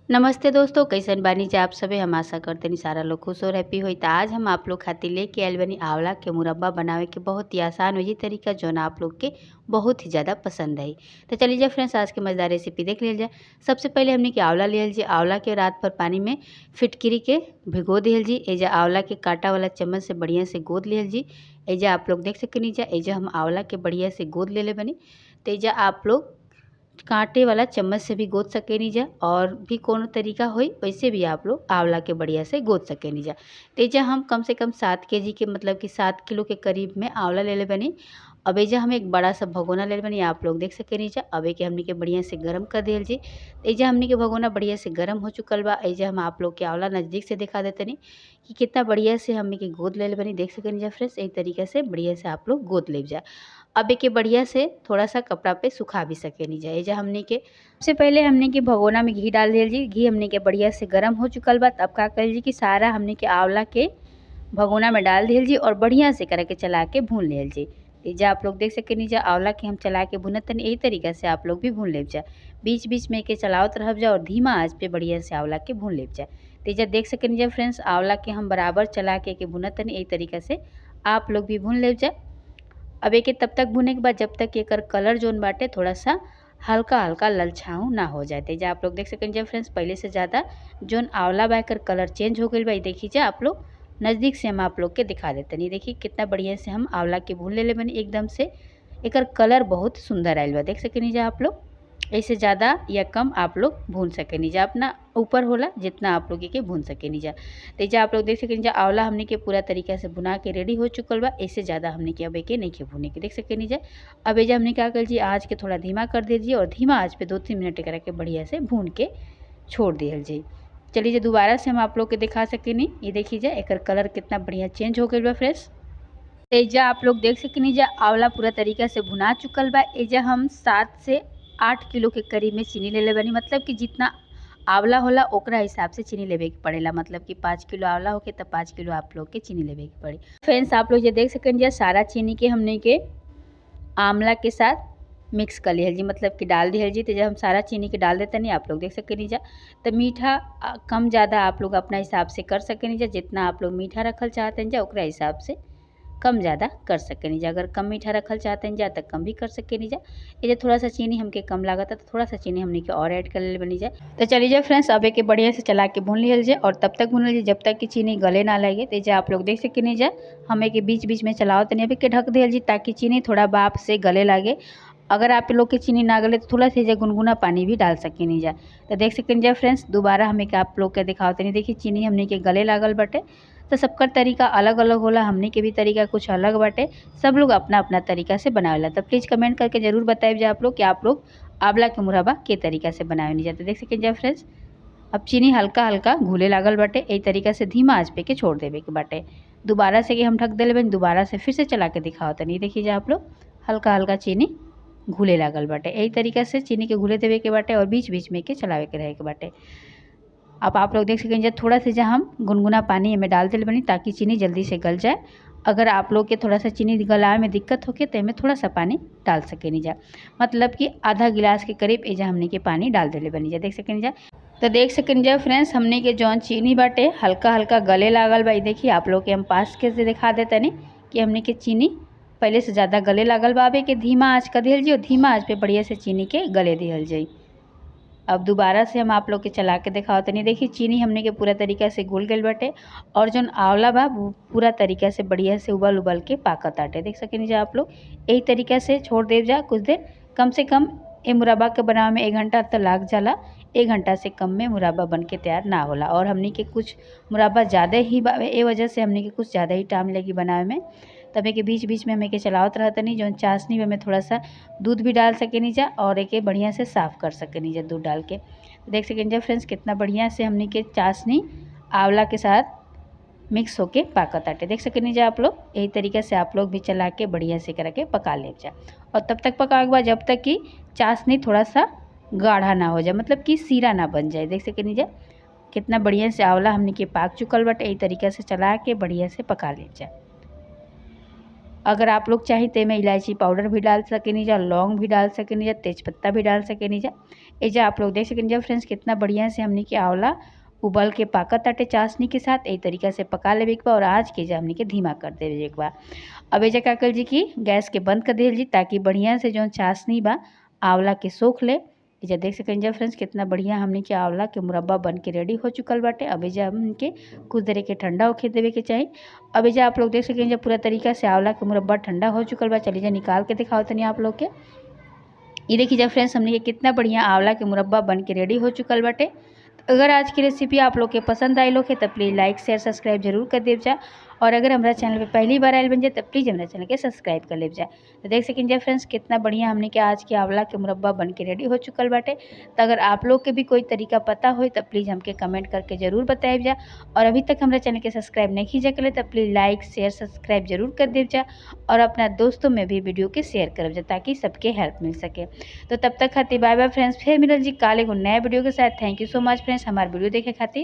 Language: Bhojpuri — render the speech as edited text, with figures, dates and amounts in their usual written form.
नमस्ते दोस्तों, कैसन बानी जा आप सभी। हम आशा करते हैं सारा लोग खुश और हैप्पी होई। तो आज हम आप लोग खातिर लेके आयल बनी आंवला के मुरब्बा बनावे के बहुत ही आसान हो तरीका जो आप लोग के बहुत ही ज़्यादा पसंद आई। तो चलिए जाए फ्रेंड्स, आज के मज़ेदार रेसिपी देख लिया जाए। सबसे पहले हमने कि आंवला लियल जी। आंवला के रात भर पानी में फिटकिरी के भिगो दिहल जी। एजा आंवला के कांटा वाला चम्मच से बढ़िया से गोद लिहल जी। एजा आप लोग देख सकेनी जा, एजा हम आंवला के बढ़िया से गोद ले ले बनी। तो एजा आप लोग कांटे वाला चम्मच से भी गोद सकेनी जा और भी कोनो तरीका होई वैसे भी आप लोग आंवला के बढ़िया से गोद सकेनी जा। तो एजा हम कम से कम 7 केजी के मतलब कि 7 किलो के करीब में आंवला ले ले बनी। अब एजा हम एक बड़ा सा भगोना ले बनी, आप लोग देख सकेनी जा। अब एक हमनी के बढ़िया से गर्म कर दिहल जी। एजा हमनी के भगोना बढ़िया से गर्म हो चुकल बा। एजा हम आप लोग के आंवला नज़दीक से दिखा देतनी कि कितना बढ़िया से हमनी के गोद ले बनी। देख सकेनी जा फ्रेंड्स, एक तरीका से बढ़िया से आप लोग गोद ले जा। अब एक बढ़िया से थोड़ा सा कपड़ा पे सुखा भी सकेनी जा। एजा हमनी के सबसे पहले हमने के भगोना में घी डाल दिहल जी। घी हमनी के बढ़िया से गर्म हो चुकल बा। तब का कर जी कि सारा हमनी के आंवला के भगोना में डाल दिहल जी और बढ़िया से करके चला के भून लिहल जी। एजा आप लोग देख सकेनी जा, आंवला के हम चला के भुनत तनी। यही तरीका से आप लोग भी भून लेब जा, बीच बीच में के चलावत रहब जा और धीमा आंच पे बढ़िया से आंवला के भून लेब जा। तो एजा देख सकेनी जा फ्रेंड्स, आंवला के हम बराबर चला के भुनत तनी। यही तरीका से आप लोग भी भून लेब जा। अब एक तब तक भुने के बाद जब तक एकर कलर जोन बाटे थोड़ा सा हल्का हल्का ललछाऊ ना हो जाए। एजा आप लोग देख सकेनी जा फ्रेंड्स, पहले से ज़्यादा जोन आंवला बा एकर कलर चेंज हो गइल बा। देखी जा आप लोग नज़दीक से हम आप लोग के दिखा देते नहीं। देखिए कितना बढ़िया से हम आंवला के भून ले बनी, एकदम से एकर कलर बहुत सुंदर आयल बा। देख सकेनी जा आप लोग, ऐसे ज़्यादा या कम आप लोग भून सकेनी जा, अपना ऊपर होला जितना आप लोग के भून सकेनी जा। तो एजा आप लोग देख सकेनी जा, आंवला हमने के पूरा तरीका से भुना के रेडी हो चुकल बा। ऐसे ज़्यादा हमने के अब एके नहीं के भुने के। देख सकेनी जा। अब एजा हमने क्या कर जी, आँच के थोड़ा धीमा कर दीजिए और धीमा आँच पे 2-3 मिनट करा के बढ़िया से भून के छोड़ दिहल जी। चलिए दोबारा से हम आप लोग के दिखा सकेनी। ये देखिए जा, एकर कलर कितना बढ़िया चेंज हो गइल बा फ्रेश। एजा आप लोग देख सकेनी जा, आंवला पूरा तरीका से भुना चुकल बा। एजा हम 7 से 8 किलो के करीब में चीनी ले ले बनी। मतलब कि जितना आंवला होला ओकरा हिसाब से चीनी लेवे के पड़ेला। मतलब कि 5 किलो आंवला होके तब 5 किलो आप लोग के चीनी लेवे के पड़ी। फ्रेंड्स आप लोग ये देख सकेनी जा, सारा चीनी के हमने के आंवला के साथ मिक्स कर लिहल जी, मतलब कि डाल दिहल जी। तो जब हम सारा चीनी के डाल देते नहीं आप लोग देख सकेनी जा। तो मीठा कम ज़्यादा आप लोग अपना हिसाब से कर सकेनी जा, जितना आप लोग मीठा रखल चाहते हैं जा ओकरा हिसाब से कम ज़्यादा कर सकेनी जा। अगर कम मीठा रखल चाहते हैं जा तो कम भी कर सकेनी जा। ये थोड़ा सा चीनी हमके कम लागत है तो थोड़ा सा चीनी हमने के और ऐड कर ले बनी जाए। तो चलिए जाए फ्रेंड्स, अब एक बढ़िया से चला के भून लिहल जाए और तब तक भून लिहल जब तक कि चीनी गले ना लगे। तो आप लोग देख सकेनी जा, हम एक बीच बीच में चलाओ तनी अभी के ढक दिहल जी ताकि चीनी थोड़ा बाप से गले लागे। अगर आप लोग के चीनी ना गले तो थोड़ा सा गुनगुना पानी भी डाल सकेनी जा। तो देख सकेनी जा फ्रेंड्स, दोबारा हमें के आप लोग के दिखाओ तनी। देखिए चीनी हमने के गले लागल बटे। तो सबका तरीका अलग अलग होला, हमने के भी तरीका कुछ अलग बाटे, सब लोग अपना अपना तरीका से बनावेला। तो प्लीज़ कमेंट करके ज़रूर बताइए जा आप लोग कि आप लोग आंवला के मुरब्बा के तरीका से बनावे नहीं जाते। देख सकें जा फ्रेंड्स, अब चीनी हल्का हल्का घुले लागल बाटे। यही तरीका से धीमा आँच पे के छोड़ देवे के बाटे। दोबारा से हम ढक दिले बनी, दोबारा से फिर से चला के दिखाओ तनी। देखिए जा आप लोग, हल्का हल्का चीनी घुले लागल बाटे। यही तरीका से चीनी के घुले देवे के बाटे और बीच बीच में के चलावे के रहे के बाटे। अब आप लोग देख सकें जब थोड़ा सा जहाँ हम गुनगुना पानी में डाल दिल बनी ताकि चीनी जल्दी से गल जाए। अगर आप लोग के थोड़ा सा चीनी गलावे में दिक्कत होके तो इसमें थोड़ा सा पानी डाल सकेनी जा, मतलब कि आधा गिलास के करीब एजा हमने के पानी डाल दिले बनी जा। देख सकेनी जा। तो देख सकेनी जा फ्रेंड्स, हमने के जौन चीनी बाटे हल्का हल्का गले लागल बा। देखिए आप लोग के हम पास के से दिखा देते नहीं कि हमने के चीनी पहले से ज़्यादा गले लागल बा। अबे के धीमा आँच कर दिहल जी और धीमा आँच पे बढ़िया से चीनी के गले दिहल जाई। अब दोबारा से हम आप लोग के चला के दिखाओ तनी। देखिए चीनी हमने के पूरा तरीका से घुल गइल बाटे और जौन आंवला बा वो पूरा तरीका से बढ़िया से उबल उबल के पाकत आटे। देख सकेनी जा आप लोग, यही तरीका से छोड़ देव जा कुछ देर। कम से कम ए मुरब्बा के बनावे में 1 घंटा तो लाग जाला, 1 घंटा से कम में मुरब्बा बन के तैयार ना होला। और हमनी के कुछ मुरब्बा ज़्यादा ही ए वजह से हमनी के कुछ ज़्यादा ही टाइम लगी बनावे में। तब के बीच बीच में हमें के चलावत रहत नहीं। जौन चाशनी में थोड़ा सा दूध भी डाल सकेनी जा और एके बढ़िया से साफ़ कर सकेनी जा दूध डाल के। देख सकेनी जा फ्रेंड्स, कितना बढ़िया से हमने के चाशनी आंवला के साथ मिक्स होके पाकत आटे। देख सकेनी जा आप लोग, यही तरीके से आप लोग भी चला के बढ़िया से करके पका ले जा। और तब तक पकाने के बाद जब तक कि चाशनी थोड़ा सा गाढ़ा ना हो जाए, मतलब कि सीरा ना बन जाए। देख सकेनी जा कितना बढ़िया से आंवला हमने के पाक चुकल बाटे। यही तरीका से चला के बढ़िया से पका ले जा। अगर आप लोग चाही तो एमे इलायची पाउडर भी डाल सकेनी जा, लौंग भी डाल सकेनी जा, तेज़पत्ता भी डाल सकेनी जा। एजा आप लोग देख सकेनी जा फ्रेंड्स कितना बढ़िया से हमनी के आंवला उबल के पाकत ताटे चाशनी के साथ। एही तरीका से पका लेवे के बा और आँच के एजा हमनी के धीमा कर देवे के बा। अब एजा का कइल जी कि गैस के बंद कर दिहल जी ताकि बढ़िया से जौन चाशनी बा आंवला के सोख ले। एजा देख सकेनी जा फ्रेंड्स कितना बढ़िया हमनी के आंवला के मुरब्बा बन के रेडी हो चुकल बाटे। अब एजा हमनी के कुछ देर के ठंडा होखे देवे के चाही। अब एजा आप लोग देख सकेनी जा पूरा तरीका से आंवला के मुरब्बा ठंडा हो चुकल बा। चलिए जा निकाल के दिखाओ तनी आप लोग के। ये देखिए जा फ्रेंड्स हमनी के कितना बढ़िया आंवला के मुरब्बा बन के रेडी हो चुकल बाटे। अगर आज की रेसिपी आप लोग के पसंद आयल होखे तो प्लीज़ लाइक शेयर सब्सक्राइब जरूर कर देव जा। और अगर हमारा चैनल पे पहली बार आयल बन जाए तो प्लीज़ हमारा चैनल के सब्सक्राइब कर लेव जा। तो देख सकें जा फ्रेंड्स कितना बढ़िया हमने के आज के आंवला के मुरब्बा बन के रेडी हो चुकल बाटे। तो अगर आप लोग के भी कोई तरीका पता हो तो प्लीज़ हमके कमेंट करके जरूर बताइब जा। और अभी तक हमारा चैनल के सब्सक्राइब नहीं कीजिए कर तो प्लीज़ लाइक शेयर सब्सक्राइब जरूर कर देव जा और अपना दोस्तों में भी वीडियो के शेयर करब जा ताकि सबके हेल्प मिल सके। तो तब तक खातिर बाय बाय फ्रेंड्स, फिर मिलल जी काल एगो नया वीडियो के साथ। Thank you so much friends हमारे वीडियो देखे खातिर।